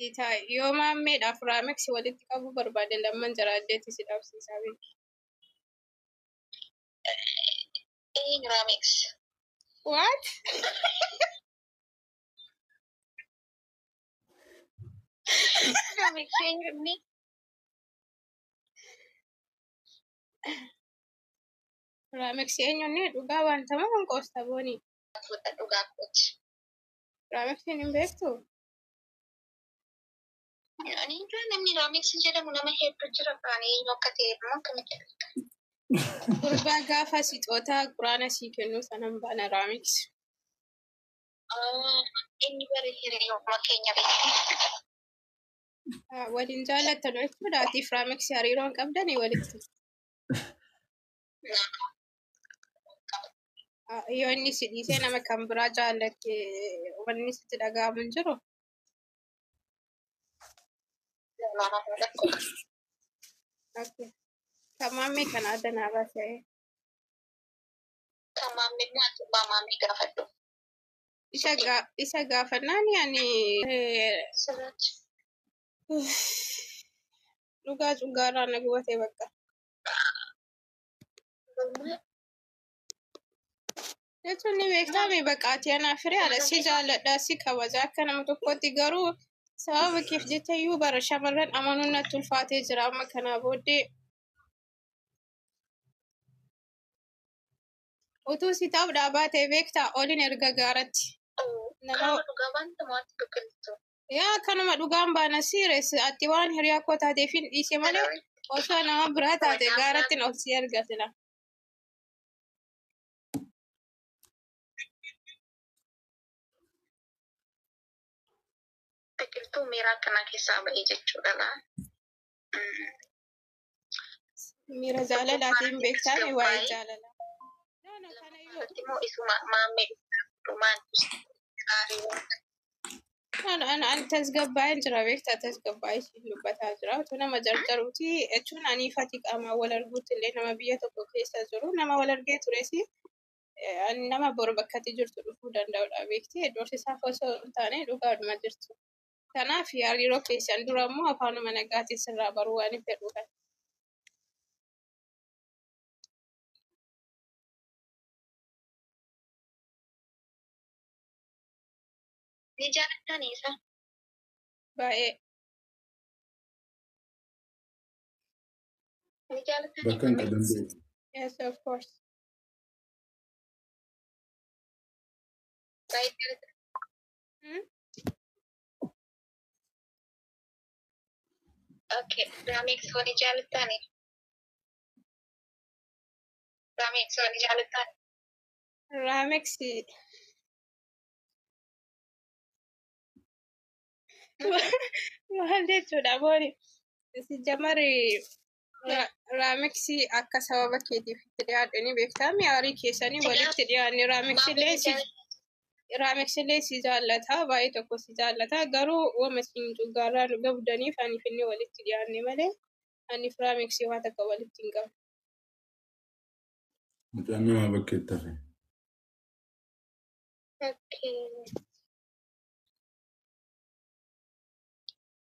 Itaa yoo maammeedhaaf raamiksi walitti qabuu barbaade lamman jara addeetti si dhabsiisaa beeki. Eenyu Raamix? What? Raamix eenyu inni? Raamiksi eenyu inni dhugaa wanta moo kan qoosta boonii? Fuudha dhugaa kooti. Raamiksiin hin beektuu? Ani iyyuu namni Raamix jedhamu nama hedduu jira, ani eenyu akka ta'e immoo akkamitti beekta? Gurbaa gaafa sixootaa quraana sii kennuu sanan baana raamiksi. Inni bara hiriyooma keenya beekti. Waliin jaallattan jechuudha. Atiif raamiksi hariiroo hin qabdanii walitti. Yoo inni si dhiisee nama kan biraa jaallatte wanni sitti dhaga'amu hin jiru. Okay. Kan maammee kana adda naa baasee. Kan maammee immoo ati abbaa maammee gaafadhu. Isa gaafannaan ani Sirriitti. Dhugaa cugaarraa na gubatee bakka. Jechuun ni beektaa mi baqaatii anaa firee haadha si jaalladha si kabaja akka nama tokkotti, garuu sababa keef jecha iyyuu bara shamarran amanuun natti ulfaatee jira amma kanaa booddee. Utuu si ta'uu dhaabaatee beektaa olin erga gaaratti. Nama Kanuma dhugaa wanta maatti biqiltu. Yaa, kanuma dhugaan baana siires, ati waan hiriyaa koo taateef hin dhiise malee osoo nama biraa taate gaaratti ol si erga sila. Biqiltuu miira akkanaa keessaa ba'ee jechuudha laa. Miira jaalalaatiin beektaa mi waa'ee jaalalaa? No, no, kanayyuu. Irratti immoo isuma maammee dhumaan gaarii waan No, no, ani tasgabbaa'een jira beektaa, tasgabbaa'ee siin dubbataa jira. Utuu nama jarjaruuti jechuun ani ifati qaamaan wal arguutti illee nama biyya tokko keessa jiru nama wal argee tures, ani nama boru bakka ati jirtu dhufuu danda'udha beekti. Doorsisaaf osoo hin taane dhugaadhuma jirtu. Kanaaf hariiroo keessan dura immoo afaanuma nagaatiin sirraa baruu waan hin fedhuufan. Ni jaalatanii isa? Baay'ee. Ni jaalatanii? Bakka hin qaban beeku. Yes, of course. Baay'ee jaalatan. Hmm? Okay. Raamix wani jaalatanii? Raamix wani jaalatanii? Raamiksi maal jechuudha booni? Si jamari raamiksi akka sababa keetiif itti dhiyaadhe ni beektaa mi aarii keessanii walitti dhiyaanne. Raamiksillee si jaallata, baay'ee tokko si jaallata, garuu wama siin cugaarraa nu gabdaniif aniif inni walitti dhiyaanne malee aniif raamiksi waa takka walitti hin qabu. Mucaan namaa bakkeetti hafe. Okay.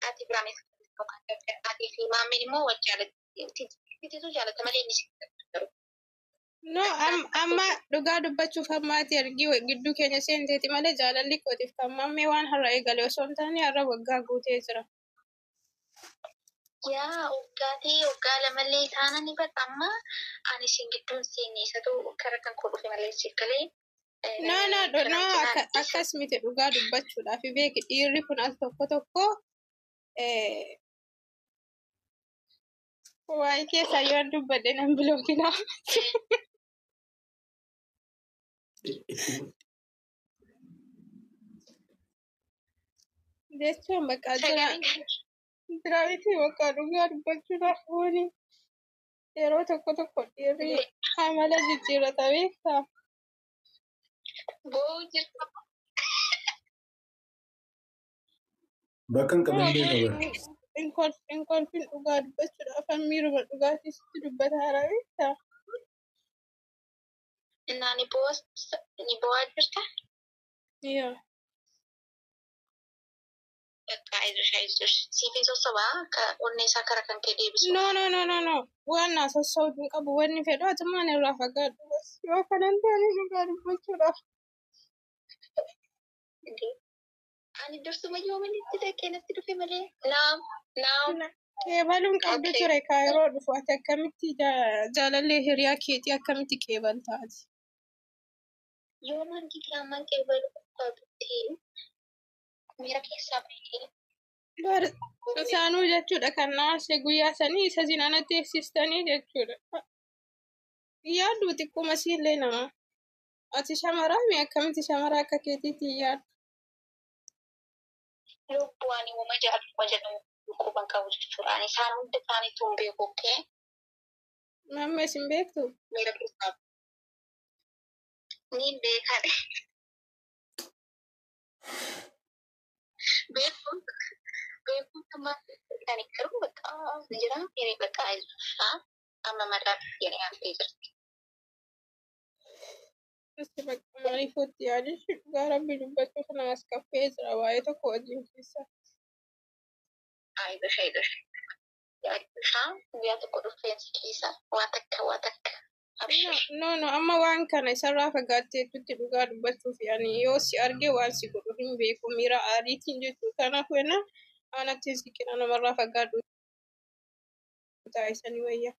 Ati Raamix ati fi maammeen immoo wal jaalatti. Tititu jaalata malee inni si garuu. No, amma dhugaa dubbachuuf amma ati ergii gidduu keenya seenteeti malee jaalalli kootiif kan maammee waan har'a eegale osoo hin taane har'a waggaa guutee jira. Yaa, waggaa ta'e waggaa lamallee taana ni bakka amma ani isin gidduun seenne isatu kara kan koo dhufe malee siif galee. No, no, no, akkas miti, dhugaa dubbachuudhaaf beeki dhiirri kun al tokko tokko waa'ee keessaa yoo dubbadhe nan bilookinaa. Jechuun bakka jira jira miti, bakka dhugaa dubbachuudhaaf wani yeroo tokko tokko dhiirri amala jijjiirrata beektaa. Boo jirta. Bakka hin qaban beeka bara. In kolfin, dhugaa dubbachuudhaaf miiruma dhugaatii sitti dubbataa jira beektaa. Innaa ni bo'aa jirta? Yaa. Bakka ayizoosh ayizoosh siifin sossobaa onnee isaa kara kan kee deebisu. No, no, no, no, no. Waan naa sossobu hin qabu. Wanni fedhu atumaan irraa fagaadhu. Bas yoo kanan taane dhugaa dubbachuudhaaf. Ani dursuma yoomin itti dhaqee natti dhufe malee. Naam naam. Qeebaluun qabdu Okay. ture kaa yeroo dhufu ati akkamitti jaalallee hiriyaa keetii akkamitti qeebalta ati? Yoom argite ammaan qeebaluu qabdutti miira keessaa bahee. Bar isaanuu jechuudha kan naashe guyyaa sanii isa isin anatti eegsistanii jechuudha. Yaaddu xiqquma siillee nama. Ati shamaraa mi akkamitti shamaraa akka keetiitti hin yaaddu? Lubbuu ani uuma jaalladhu jedhamu quban qabu jechuudha. Ani isaan hunda isaaniitu hin beeku okay? Mamma isin beektu? Miira keessaa niin beekan. Beekuun beekuun amma kan garuu bakka jira miiri bakka ayizushaa amma mataa jedhee haftee jirti. Asi bakka maaliifuutti yaadichi dhugaa rabbi dubbachuuf nama as kaffee jira waa'ee tokko wajjin keessa. Ayizush ayizush. Ayizushaa guyyaa tokko dhufeensi keessa waa takka waa takka. Abshir. No, no, amma waan kana isarraa fagaatteetutti dhugaa dubbachuuf yaani yoo si arge waan si godhu hin beeku miira aariitiin jechuudha. Kanaafuu enna anatti hin siqina namarraa fagaadhu taasisanii wayya.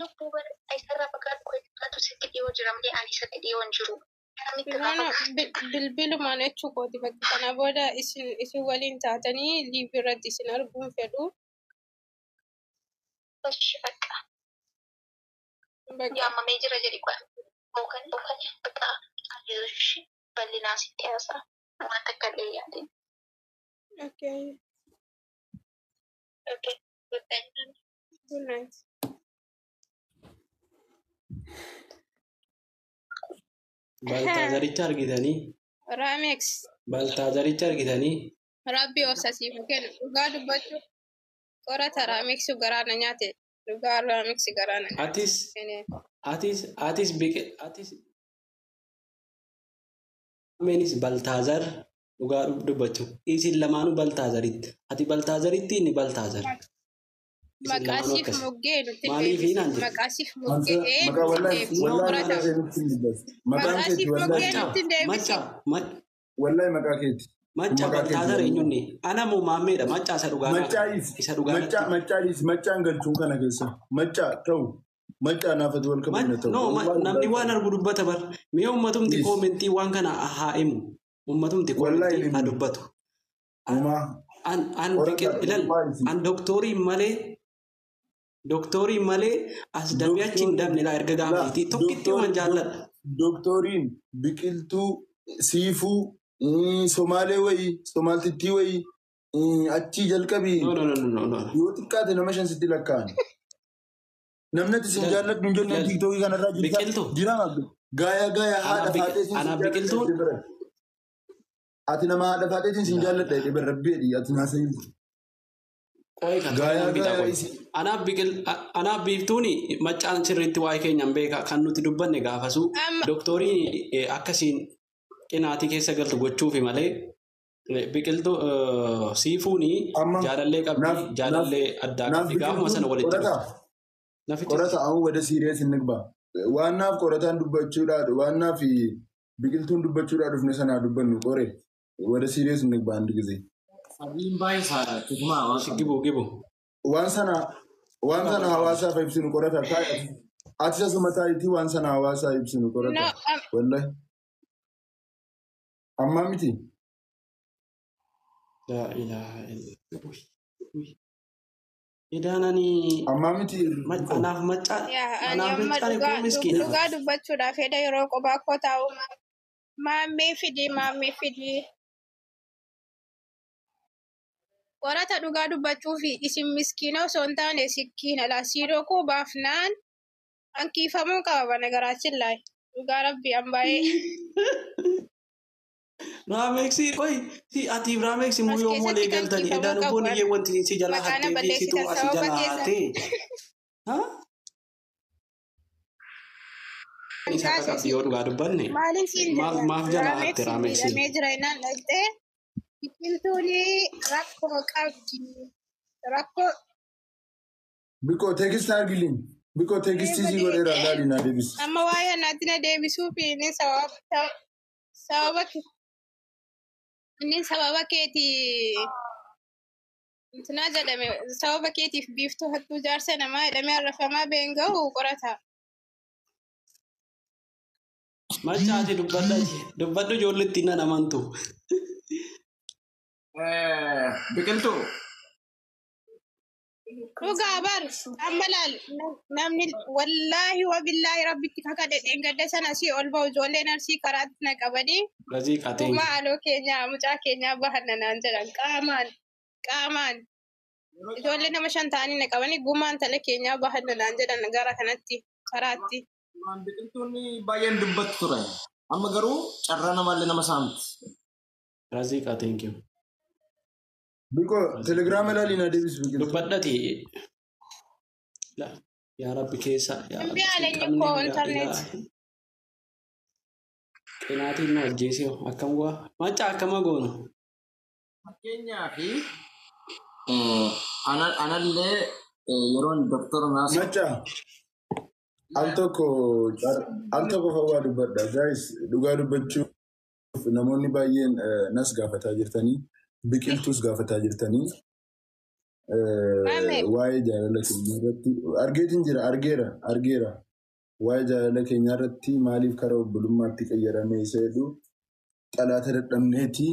Lubbuu bara isarraa fagaadhu kan sitti dhiyoo jira malee ani isatti dhiyoo hin jiru. Akkamitti No, irraa no, fagaadhu? bilbilumaan jechuu kooti bakka kana booda isin waliin taatanii liivii irratti isin arguun fedhu. Ishi bakka Bakka yaamamee jira jedhi qofa. Bookan bookan bakka ayizush bal'inaa sitti haasa'a. Waan takka illee yaadin. okay, Okay. Good night. good night. Baltaazaricha argitanii Raamex Baltaazaricha argitanii rabbi obsa siif kennu dhugaa dubbachuu qorata Raamex garaana nyaate dhugaa Raamex garaana nyaate. atis atis atis biqil atis ameenis Baltaazar dhugaa dubbachuu isin lamaanuu Baltaazaritti ati Baltaazaritti inni Baltaazar isin Maqaa lamaanuu siif akkas moggee nutti maaliif deebisi. hinaan jedhe Maqaa siif moggee Maqaa nutti wallahi deebisi. wallahi Qorata maqaa kee nutti hin dubbatu. Maqaan maqaa keeti siif wallahi moggee Macca nutti deebisi. macca wallahi maqaa keeti. macca Maqaa keeti Baltaazar wallahi. eenyunni ana moo maammeedha macca isa dhugaa Maccaa is isa dhugaa maccaa natti maccaa is maccaan galchuun kana keessa maccaa ta'u maccaa naafatu wal kabajna ta'u No, wallahi namni waan wallahi argu dubbata bar. Mee uummatumti is koomentii waan kana haa himu. Uummatumti wallahi koomentii haa dhimma dubbatu. uumaa An an biqil qorataa ilal uumaa isi an dooktorii malee as damee achi hin dooktorii dabne laa erga la gaafiitii tokkitti waan jaalladha. dooktoriin biqiltuu siifuu somaalee wayii somaaltittii wayii achii jalqabii No no no no no no. yoo xiqqaate nama shan sitti lakkaa'an. Namni ati sin Ilal jaalladhu hin jenneen ilal tiiktookii kanarraa jirta biqiltuu jira gaaya gaaya haadha faaxeetiin sin anaaf jaalladha biqiltuun jedhee bara. Ati nama haadha faaxeetiin sin laa jaalladha jedhee bara rabbi jedhi ati naasa'in. Qoy kan Gaaya tola bitaa gaaya qoy. isi Anaaf biqil anaaf biiftuuni maccaan sirriitti waa'ee keenyan beeka kan nuti dubbanne gaafasuu Amma dooktoriin akkasiin qinaatii keessa galtu gochuufi malee biqiltuu siifuuni amma jaalallee qabdi naaf naaf jaalallee addaa naaf qabdi gaafuma biqiltuun sana walitti qorataa dhufte. Nafichis qorata amma wada siiriyees hin nigba. Waan naaf qorataan dubbachuudhaa waan naaf biqiltuun dubbachuudhaa dhufne sanaa dubbannu qore wada siiriyees hin nigba handi gisee. Sabiin baay'ee saadha. Tukumaa waan qabdu. gibu gibu. Waan sana waan Qaba sana qaba. hawaasaaf ibsinu qorata taa'e. Ati asuma taa'itii waan sana hawaasaa ibsinu no qorata. Wallahi. Ammaa miti. Laa ilaaha illa. Uy, uy. Idaan ani Ammaa miti. anaaf maccaa yaa ani anaaf amma maccaan dhugaa koo miskiina. dhugaa dubbachuudhaaf fedha yeroo kophaa koo taa'u maammee fidi maammee fidi. Qorata dhugaa dubbachuuf isin miskiina osoo hin taane sikkiina laa siidoo koo baafnaan hankiifamuu qaba bana garaachin laay dhugaa rabbi an baay'ee Raameeksii qoy si ati raameeksii as immoo yoom keessatti walii kan galtanii kiifamuu edaan qabu obboon an iyyee wanti si jalaa maqaa na hattee fi situu balleessitan asii sababa jalaa keessan hattee. Ha? Isa akka qabdi yoo dhugaa dubbanne Maaliin siin maaf jedha? maaf jalaa hatte Raameksiin raameksiin. miidhamee jira innaan dhaqxee biqiltuun rakkoo qabdi. Rakkoo Bikoo teekistii argiliin. Bikoo teekistii sii godheera laali naa deebisi. amma waa'ee anaatti na deebisuuf inni sababa inni sababa keetii intinaa jedhame sababa keetiif biiftuu hattuu jaarsa namaa jedhamee arrafamaa beengahu qorata. Machaati dubbadha dubbadhu ijoollee ittiin nan amantu. Biqiltuu Dhugaa bar amma laal namni wallaahi wabillaahi rabbitti kakadhe dheengadda sana asii ol ba'u ijoolleen arsii karaatti na qabanii Lazii qateen. Uumaa aloo keenyaa mucaa keenyaa bahanna naan jedhan qaamaan qaamaan ijoollee nama shan ta'anii na qabanii gumaan tala keenyaa bahanna naan jedhan gara kanatti karaatti. waan biqiltuun baay'een dubbattu ture. Amma garuu carraa namaallee nama saamti. Lazii qateen kiyu. Bikoo telegiraama laali naa deebisi biqiltuu. Dubbadhati. Yaa Rabbi keessa. Yaa Hin Rabbi sin biyaalenyi qabne koo yaa intarneet. ilaahi. Qinaatiin nu ajjeese akkam go'a. Macha akkama goonu. Fakkeenyaa fi anallee yeroon doktora naas Macha al tokko al tokko fawwaa dubbadha. Guys dhugaa dubbachuuf namoonni baay'een nas gaafataa jirtanii biqiltuus gaafataa jirtanii Maame waa'ee jaalala keenyaa irratti argeetiin jira argeera argeera waa'ee jaalala keenyaa irratti maaliif karaa obbolummaatti qayyarame isa jedhu xalaata dadhabneeti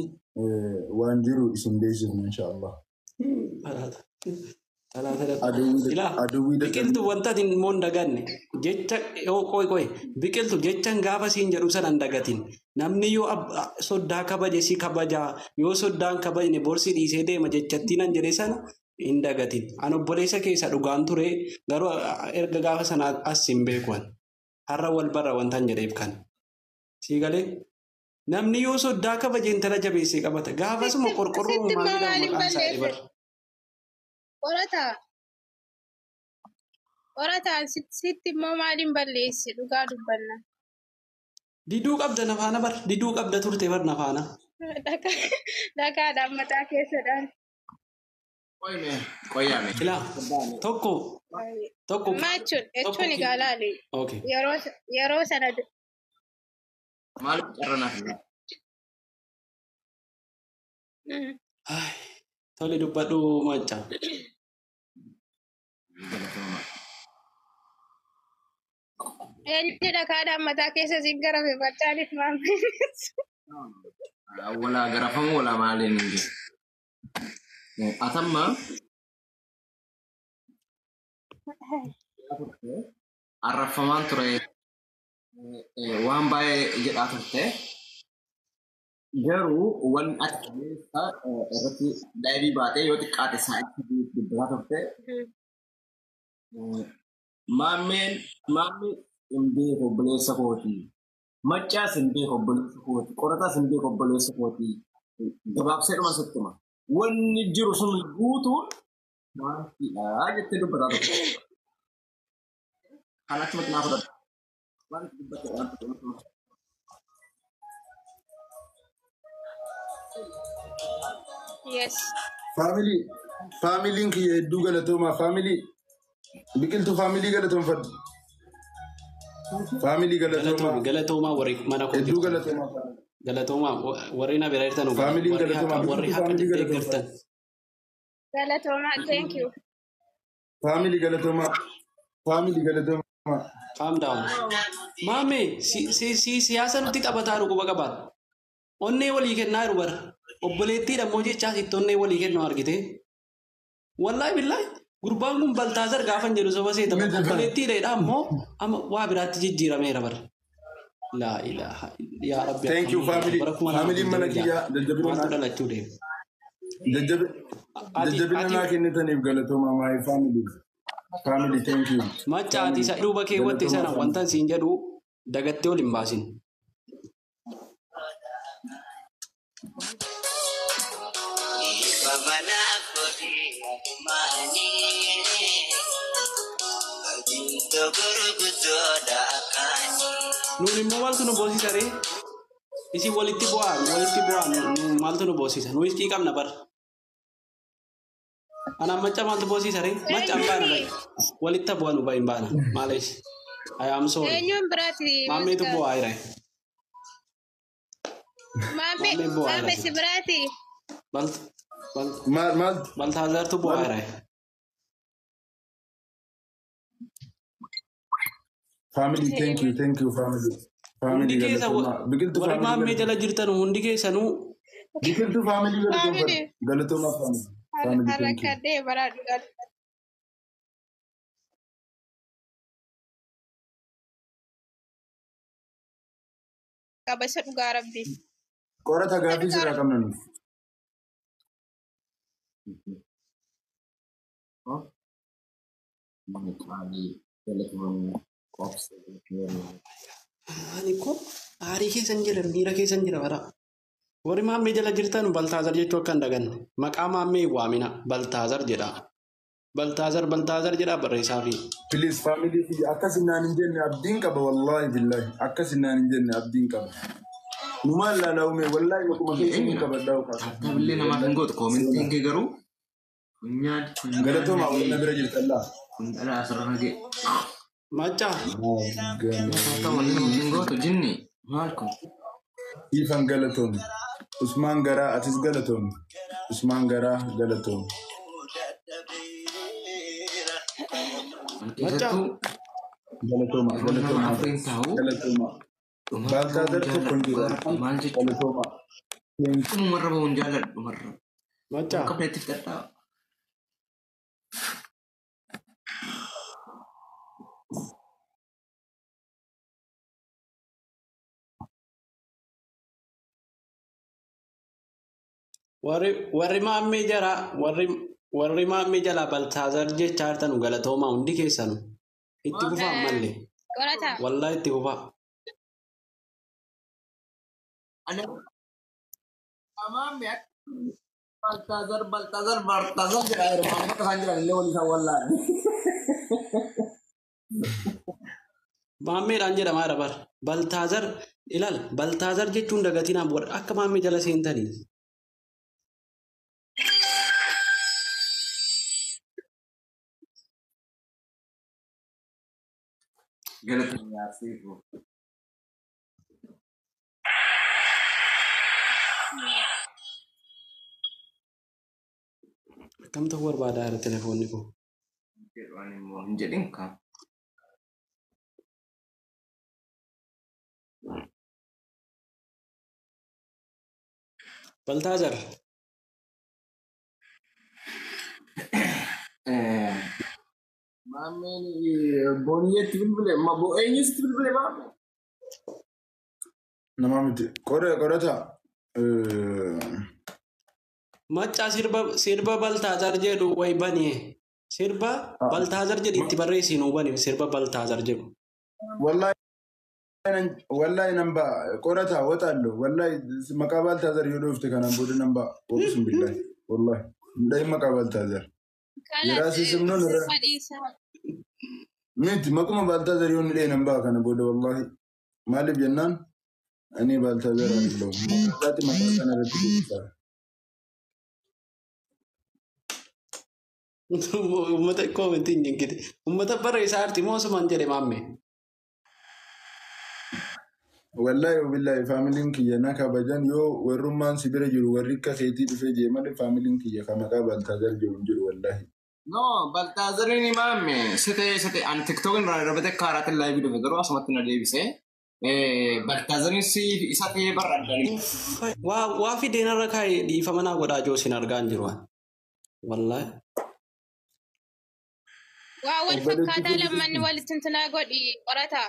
waan jiru isin beeksifna inshaallah. Xalaata. Xalaata dadhabne. Ilaa Aduwwii dadhabne. biqiltuu wanta ati immoo hin daganne jecha yoo qoy qoy biqiltuu jechan gaafa siin jedhu sana hin dagatin. Namni yoo soddaa kabaje si kabajaa yoo soddaan kabajne borsi dhiisee deema jechattii nan jedhe sana hin dagatin. An obboleessa keessa dhugaan ture garuu erga gaafa sana as hin beeku an. Har'a wal barra wanta hin jedheef kana. Sii galee namni yoo soddaa kabaje intala jabeessee qabata. Gaafasuma sitti qorqorroo sitti maal immoo jedhamu maaliin maqaan isaa balleesse? bar. Qorataa qorataan sitti immoo maaliin balleesse dhugaa dubbanna. Diduu qabda nafaana bar. Diduu qabda turte bar nafaana. Dhagaadhaan mataa keessadhaan. Qoyme qoyame. Ilaa tokko tokko Ammaa jechuun tokko jechuun egaa laali okay. yeroo yeroo sana Maaliif carraa naaf hin Ay, tole dubbadhu macca. galatooma. Eenyu dhagaadhaan mataa keessa siin garafe machaaniif maamilli. Walaa garafamu walaa maaliin hin jiru. Atamma arraffamaan ture waan baay'ee jedhaa turte. Garuu wanni ati kaleessa irratti daabii baatee yoo xiqqaate sa'aatii dubbataa turte. Maammeen maammeen hin beeku obboleessa kooti. Maccaas hin beeku obboleessa kooti. Qorataas hin beeku obboleessa kooti. Gabaabsee dhuma sittuma. Wanni jiru sun guutuun maatiidha jettee dubbataa turte. Kan achumatti naa fudhadha. Waan itti dubbatte waan itti dubbatte. Yes. Faamilii faamiliin kiyya hedduu galatoomaa faamilii biqiltuu faamilii galatoomfadhu. Faamilii galatoomaa Galatoomi galatoomaa warri mana koo hedduu jirtan. galatoomaa. Galatoomaa warri na bira jirtan Faamiliin warri haqa galatoomaa warri biqiltuu haqa faamilii deeggartan. galatoomfadhu. Galatoomaa thank you. Faamilii galatoomaa faamilii galatoomaa. Calm down. Maame si si si siyaasa nutti taphataa jiru quba qabaadha. Onnee walii kennaa jiru bara. Obboleettiidha immoo jechaa sitti onnee walii kennu argite. Wallaahi billaahi gurbaan kun Baltaazar gaafa hin jedhu soba seeta. Miti bara. Obboleettiidha jedha ammoo amma waa biraatti jijjiirameera bara. Laa ilaaha yaa Rabbi Thank you akkamiin family. bara kuma lama Faamiliin mana digdamii ja'a kiyyaa jajjabina maaltu naa dhalachuu deema. Ati jajjabina ati naa kennitaniif galatoomaa my family. Family thank you. macca ati Family isa duuba keewwatte galatoomaa sana family. wanta siin jedhu dagattee ol hin baasin. Nuun immoo maaltu nu boosisa ree? Isin walitti bu'aa maaltu nu boosisa? Nuyi isqii qabna bara. Anaan macca maaltu boosisa ree? Macca hin baana bayi. Walitti bu'aa nu bayi hin baana. Maaliif? I am sorry. Eenyuun biraati? Maammeetu bu'aa jira. Maammee Maammee bu'aa maammee si jira. biraati. Balt balt Maal maal Baltaazartu bu'aa jira. Family, thank you, thank you, family. Family Hundi keessa galatoomaa. Biqiltuu warri family maammee galatoomaa. jala jirtan hundi keessanuu Biqiltuu family Family. galatoomfadhu. Galatoomaa family. Family, thank you. Harrakkadhee baraa dhugaa. Qaba isa dhugaa rabbi. Qorata gaaffii sirraa qabna nuuf. Ani ko aarii keessan jira miira keessan jira bara. Warri maammee jala jirtan Baltaazar jechuu akka hin daganne. Maqaa maammee hin waamina. Baltaazar jedha. Baltaazar Baltaazar jedha barreessaa fi. Please family kiyya akkas innaan hin jenne abdiin qaba wallahi billahi akkas innaan hin jenne abdiin qaba. Numaan laala'ume wallahi maquma keessa hin qabadhaa uqaa. Taphillee namaaf hin gootu koomentiin kee garuu funyaan funyaan Galatoomaa wanna bira jirtan laa. kun dhala asirra nagee. Macca Taphata wanni namaaf hin gootu jinni maal kun? Ifan galatoomi. Usmaan garaa atis galatoomi. Usmaan garaa galatoomi. Kan Macca keessattuu Galatooma yeroo nama galatooma afuriin taa'u galatooma. dhumarra Baltaazar ba'uun tokko hin jaalladhu jiru. dhugaa maal jechuudha? Galatooma. Thank you. Dhumarra ba'uun jaalladhu dhumarra. Macca Akka fedhetti fixadhaa. warri maammee jara warri maammee jala Baltaazar jechaa jirtan galatoomaa hundi keessanu. Itti fufaa ammallee. Qorata. Wallaahi itti fufaa. Maammee akka Baltaazar Baltaazar Baltaazar jedhaa jiru. Amma akka isaan jiran illee wal isaan wallaalan. Maammeedhaan jedhamaa jira bara. Baltaazar ilaal Baltaazar jechuun dagatinaan warra akka maammee jala seentanii. Galatoomii yaasiifu. Akkam ta'uu barbaadaa jira telefoonni kun. Jedhu immoo hin jedhin kaa. Baltaazar Maammeen booniyyeetti bilbile. Eenyutti bilbile maammee? Nama miti. Qorata. Macca sirba Baltaazar jedhu wayi bani. Sirba Baltaazar jedhu itti barreessinu bani sirba Baltaazar jedhu. Wallahi nan ba'a. Qorata wotaallo. Wallahi maqaa Baltaazar yoo dhoofte kanaan booda nan ba'a. Waqsum billahi. Wallahi. Ndahin maqaa Baltaazar. Yeraa simnoon irra. Fadhiisaa. Miti maquma Baltaazar yoo ni nan ba'a kana booda wallahi. Maaliif jennaan ani Baltaazar allo. Maqaati maqaa kana irratti gurgurtaa. Uummata koomentii hin jinkite. Uummata barreessaa jirti moo osumaan jedhe maammee. Wallahi billahi faamiliin kiyya na kabajan yoo warrummaan si bira jiru warri akka keetii dhufee jee malee faamiliin kiyya kan maqaa Baltaazar jiru hin jiru wallahi. No, Baltaazariin maamme site ani TikTokin irraa darbate kaaraatiin laayivii dhufe garuu asumatti na deebise. Baltaazariin si isa ta'ee barra addanii. Waa fideen irra kaa'ee dhiifama naa godhaa jiru sin argaa hin jiru. Wallaahi. Waa wal fakkaataa lammanni walitti intinaa godhi qorata.